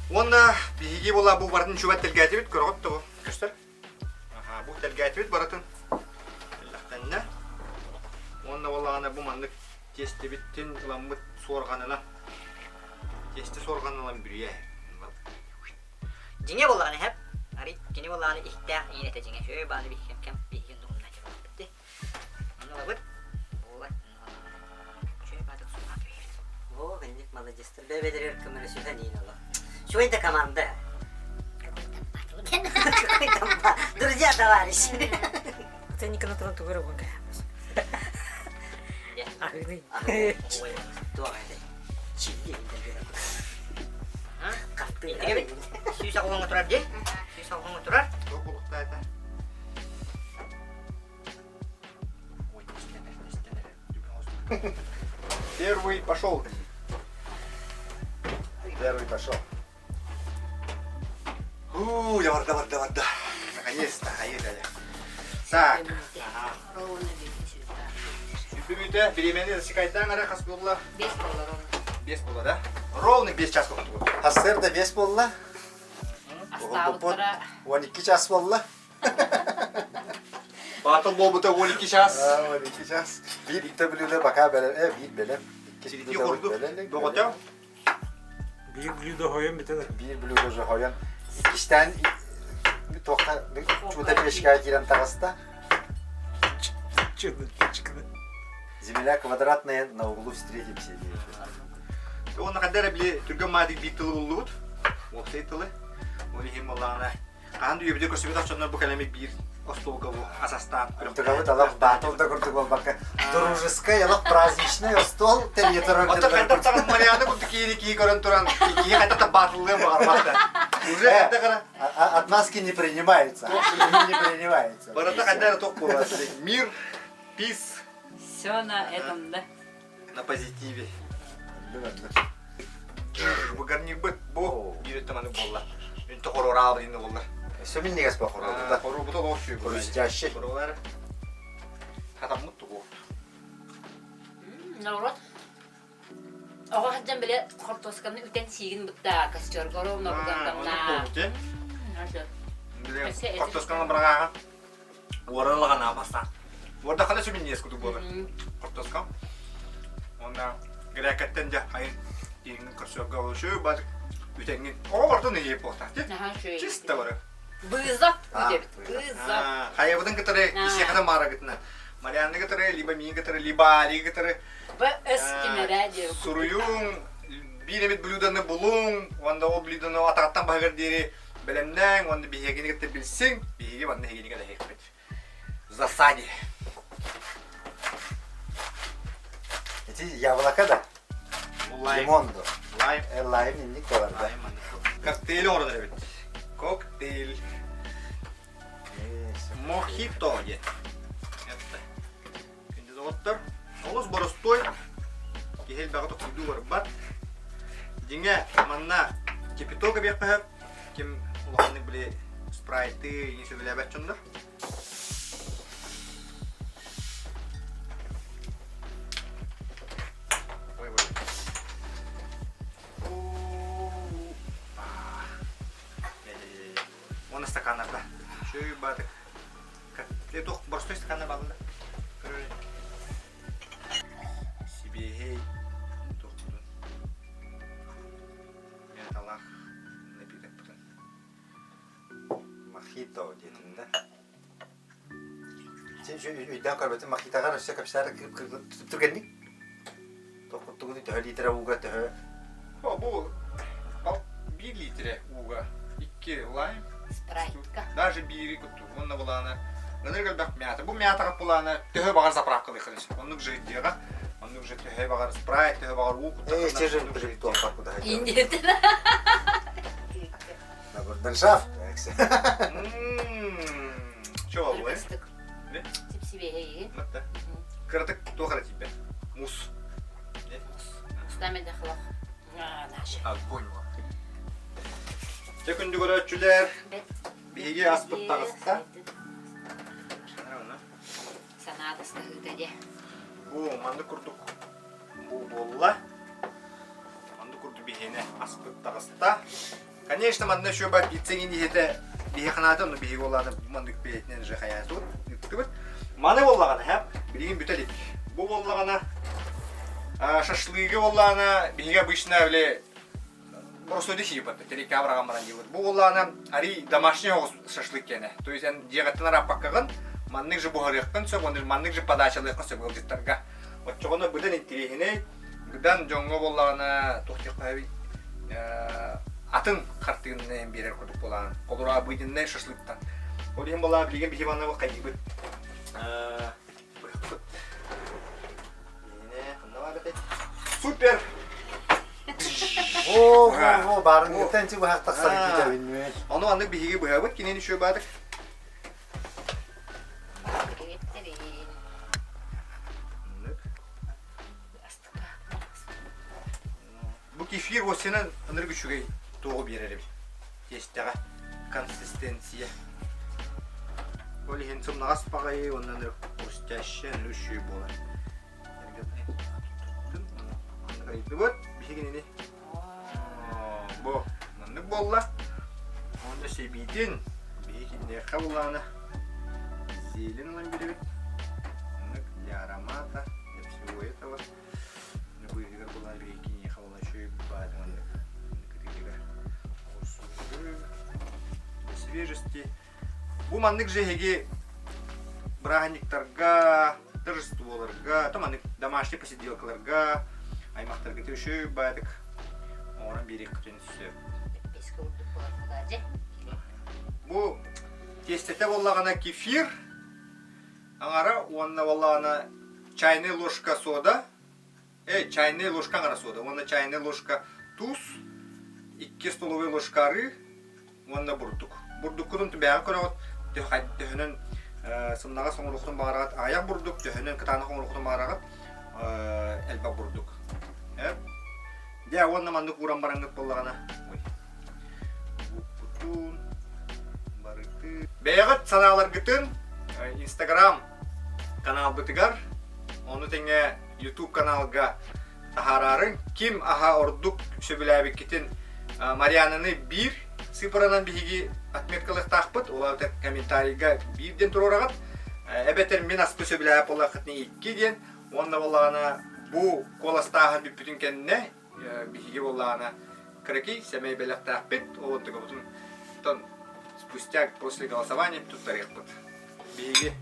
Уонна биһиги була бу барын чубат тэлгээтибит көрөҕүт да бу. Көстөр? Аха, бу тэлгээтибит барытын. Эллэхтэннэ. Уонна буоллаҕына бу маннык тиэстибиттин ыламмыт суорҕанынан тиэстэ суорҕанынан бүрүйэ. Дьиҥэ буоллаҕына эһэп, арый кини буоллаҕына иһтээх иин этэ дьиҥэ үчүгэй бааны биһиги кэм биһиги оннугунна дьабылбыт Онну ылабыт, буолар, үчүгэй баатык суолаах кэбиһэбит. О, кэнник маладьыстар бэйбэлэригэр көмөлөсүһэн иин олох. Үчүгэй да команда. Какой там Друзья, товарищи. Ты никогда туран тугу эрэ Аһыыный. Туох этэй? Чили Интигэбит. 190 турар дии. 190 турар. Туох булуктаата? Первый пошел. Первый пошел. Уу, я барда, барда, барда. Наконец-то, поехали. Так. Сүрбүмүтэ, бириэмэни засекайтаан эрэ хас буолла? Бес буолла ровно. Бес буолла, да? Ровно 5 час буолла. Сарсыарда 5 буолла. Астаабыттара 12 час буолла. Батыл буолбута 12 час. 12 час. Биир икки блюдо пока бэлэм. Э, биир бэлэм. Иккис Ити курдук. Доҕотё. Биир блюдо хойон бүтэн. Биир блюдо уже хойон. Иккистээн туохха чууда пешкаҕа киирэн таҕыста. Земля квадратная, на углу встретимся диэбит. Уонна ханна эрэ били түргэн маадик биир тылы буллубут. Уопсай тылы. Ол иһин буоллаҕына Хаһан да үйэбитигэр көрсүбэтэх дьоннор бу кэлэмик биир остуолга бу ас астаан Тугабыт алах батл да курдук буолбакка дружескай алах праздничный остуол тэрийэ турар Оттон хайдах таҕас Мариана курдук киһини киһи көрөн туран киһи хайдах да батллыан баҕарбат да. Уже хайдах эрэ Отмазки не принимаются. Не принимаются. Барыта хайдах эрэ туох буолар. Мир, пис. Все на этом, да? На позитиве. Бу гарнирбыт бу биир өттө маннык буолла. Үнтө хоруораабыт инни буолла. Өссө минньигэс бу хоруобута. Хоруобута олох үчүгэй. Хрустящий. Хоруолар хатаммыт тугу. Народ Оҕо сылдьан бile хортуосканы үтэн сиигин бытта костерга ровно бугандамна. Хортуосканы быраҕааҕын Уоран ылаҕан бастаан. Уордаххына сүминньиэс курдук буолар. Хортуоска. Уонна грекаттан дьэ хайын тииҥҥин көрсөргө олушуу бар үтэҥҥин оҕо бартын ыйыып буолтаах ти. Чисто бары. Вызов үтэбит. Вызов. Хайабытын кытары исиэхэтин маарагытынан. Марианны кытары, либо миин кытары, либо Али кытары БС кимэрэ диэн. Суруйуҥ, биир эбит блюдоны булуҥ, уонна ол блюдоны атаҕыттан баһыгар диэри Бэлэмнээҥ уонна биһигини кытта билсиҥ, биһиги манна эһигини кэтэһиэхпит. В засаде. Ити яблоко да? Лайм. Лимон да. Лайм. Э, лайм инник болар да. Лайм маннык болар. Коктейль оҥорон эбит. Коктейль. Мохито диэн. Это. Күндү доҕоттор, олус боростуой, киһи элбэҕи тохтуйдуу барбат. Дьиҥэ, манна кипяток эбиэххэ сөп, ким улаханнык били спрайты иҥи сөбүлээбэт дьоннор. Ой, ой. Уонна стаканнарда. Чөй баатык. Туох боростуой стаканна баалла Сибиэһэй туохпутун мяталаах напитокпутун Мохито диэтин да. Өйдөөн көрбөтүм мохитоҕар өссө кэпсээр түргэнник Тугу төһө литрэ ууга төһө О, бу биир литрэ ууга икки лайм Спрайтка. Даже биири кутту. Уонна булаана ынырык элбэх мята. Бу мятаҕа булаана төһө баҕар заправкалыаххын сөп. Оннук жиддиэҕэ. Оннук же төһө баҕар спрайт, төһө баҕар уу Эй, куттаххына чежин оннук же приб туохпар куда Индиятын. Наборданшаф. Чё болуй? Ыстык. Сипсибиэһэй. Кыратык туох эрэ тиийбэт. Мусс. Мустаан медахлах. Огонь. Дьэ күндү көрөөччүлэр, биһиги аспыт таҕыста. Санаа тастаһыыта дьэ. Бу маннык курдук бу буолла. Маннык курдук биһиэнэ аспыт таҕыста. Конечно, манна еще бар пиццаҥин иһитэ биһи ханаата, ону биһиги буоллаҕына маннык бэйэтинэн уже хайаан суут ыыттыбыт. Маны буоллаҕына, һэ, билигин бүтэ илик. Бу буоллаҕына шашлыгы буоллаҕына биһиги обычно били боростуойду сиибат, тириккэ быраҕан баран диибит. Бу буоллаҕына арый домашний оҕус шашлык киэнэ. То есть эн дьиэҕиттэн арааппаккаҕын маннык же буһарыаххын сөп, уонна маннык же подачалыаххын сөп ыалдьыттарга. Оччоҕуна быдан интириэһинэй, быдан дьоҥҥо буоллаҕына туох диэххэ атын хартыынаны биэрэр курдук буолаан. Холура обыденнай шашлыктан. Ол иһин буоллаҕа билигин биһи манна хайыыбыт. Супер! О, о, баарын ытан быһах тахсар китэбин. Ону аннык биһиги быһабыт кинини үшө баадык. Бу кефир осенан ынырык үчүгэй туоҕу биэрэр эбит. Тиэстэҕэ консистенция. Ол иһин сымнаҕас баҕайы уонна ынырык хрустящая, ынырык үчүгэй буолар. Ыйдыбыт. Биһигинини Бу маннык буолла. Уонна себиитин биһи киниэхэ булаана зелень ылан биэрэбит. Маннык для аромата, для всего этого. Быыһыгар булаан биһи киниэхэ була үчүгэй баады маннык кытыытыгар оҕурсуулары для свежести. Бу маннык же эһиги бырааһынньыктарга, торжестволарга, то маннык домашний посиделкаларга аймахтаргыт үчүгэй баайдык оҥорон биэриэххитин сөп. Бу тиэстэтэ буоллаҕына кефир аҥара уонна буоллаҕына чайная ложка сода, э, чайная ложка аҥара сода уонна чайная ложка туус, 2 столовая ложка арыы уонна бурдук. Бурдуккутун бэйэҕэ көрөҕүт, төһөнөн сымнаҕас оҥоруоххутун баҕараҕыт аҕыйах бурдук, төһөнөн кытаанах оҥоруоххутун баҕараҕыт элбэх бурдук. Дьэ уонна маннык ууран бараҥҥыт буоллаҕына, ой, уккутун барыты. Бэйэҕит санааларгытын Инстаграм каналбытыгар, ону тэҥэ YouTube каналга таһаараарыҥ. Ким аһа ордук сөбүлээбиккитин Мариананы биир цифранан биһиги отметкалыахтаахпыт. Ол эбэтэр комментарийга биир диэн туруораҕыт. Эбэтэр мин аспы сөбүлээбит буоллаххытына икки диэн. Уонна буоллаҕына бу куоластааһын бүппүтүн кэннэ биһиги буоллаҕына кыракый сэмэй бэлэхтээхпит. Ол онтукабытын спустя после голосования туттарыахпыт. Биһиги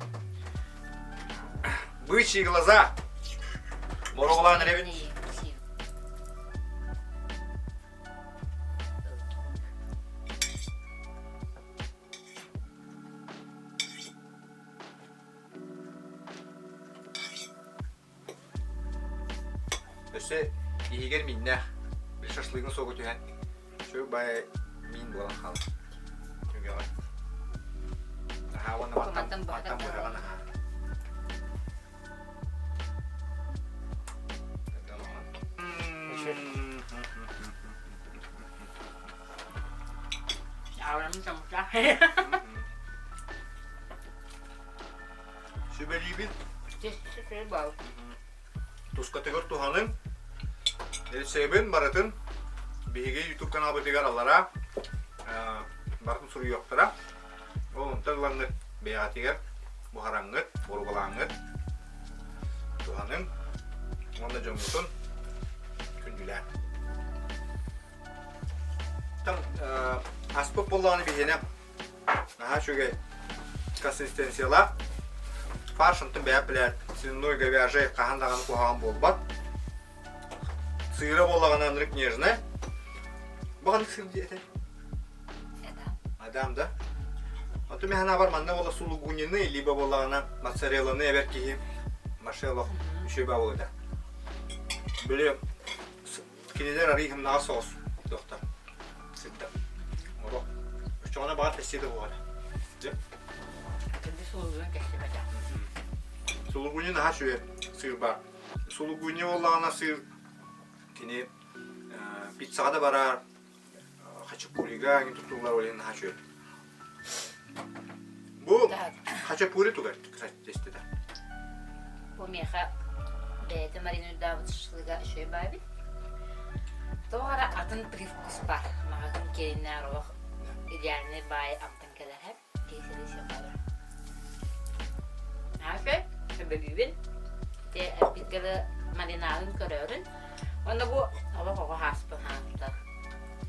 бычьи глаза Бороҕолоон эрэбит. Өссө иһигэр мииннээх. Шашлыгын согу түһэн Үчүгэй баай миин буолан хаалар. Түгэҕэ. Наһаа уонна мантан мантан быһаҕа наһаа. Сүбэлиибин. Тускатыгар туһаныҥ. Рецебин барытын биһиги YouTube каналбытыгар аллараа барытын суруйуохтара. Ол онтон ылаҥҥыт бэйэҕитигэр буһараҥҥыт, боруобалааҥҥыт туһаныҥ уонна дьоҥҥутун күндүлээҥ. Аспыт буоллаҕына биһиэнэ Наһаа үчүгэй консистенциялаах. Фарш онтон бэйэ билэр свиной говяжий хаһан даҕаны куһаҕан буолбат. Сыыра буоллаҕына ынырык нежная. Бу ханнык сыр диэтэ? Адам. Адам да? Ото мен бар манна буола сулугунины либо буоллаҕына моцарелланы эбэр киһи машелох үчүгэй буолута. Били кинилэр арыый хымнаҕа соҕус туохтар сытта. Оро. Оччоҕуна баҕар тэссиэ да буолара. Дьэ. Күндү сулугун кэстибэтэ. Сулугуни наһаа үчүгэй сыыр баар. Сулугуни буоллаҕына сыыр кини пиццаҕа да барар, хачапурига эҥин туттуллар ол иһин наһаа үчүгэй. Бу хачапури тугар тестета. Бу миэхэ бэйэтэ маринуйдаабыт шашлыга үчүгэй баайбыт. Тоҕо эрэ атын привкус баар. Маҕаһыын киэнинээр олох идеальный баай амтан кэлэһэр. Киһи сиэххэ Наша, сөбүлүүбүн. Ити эппиккэ маринаадын көрөөрүн. Уонна бу олох оҕо ааспын хаантар.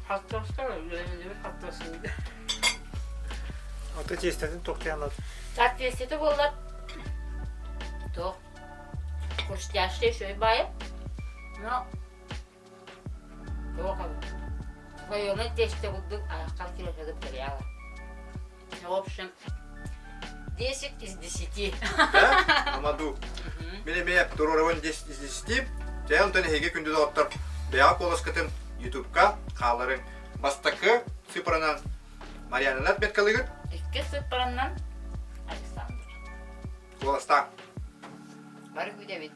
Хортуоска үөрэннибит хортуосканы. Ото тиэстэтин туохтаан Так тиэстэтэ буоллар туох хрустящий үчүгэй баайы. Но туох слоеный тесте курдук айаххар килэсэгит материала. В общем, 10 из 10. Да? Амаду. Мин эмиэ туруорабын 10 из 10. Дьэ, онтон эһиги күндү доҕоттор, бэйэҕэ куоласкытын Ютубка хаалларыҥ. Бастакы цифранан Марианнаны отметкалыгыт. Икки цифранан Александр. Куоластаан. Бары күүтэбит.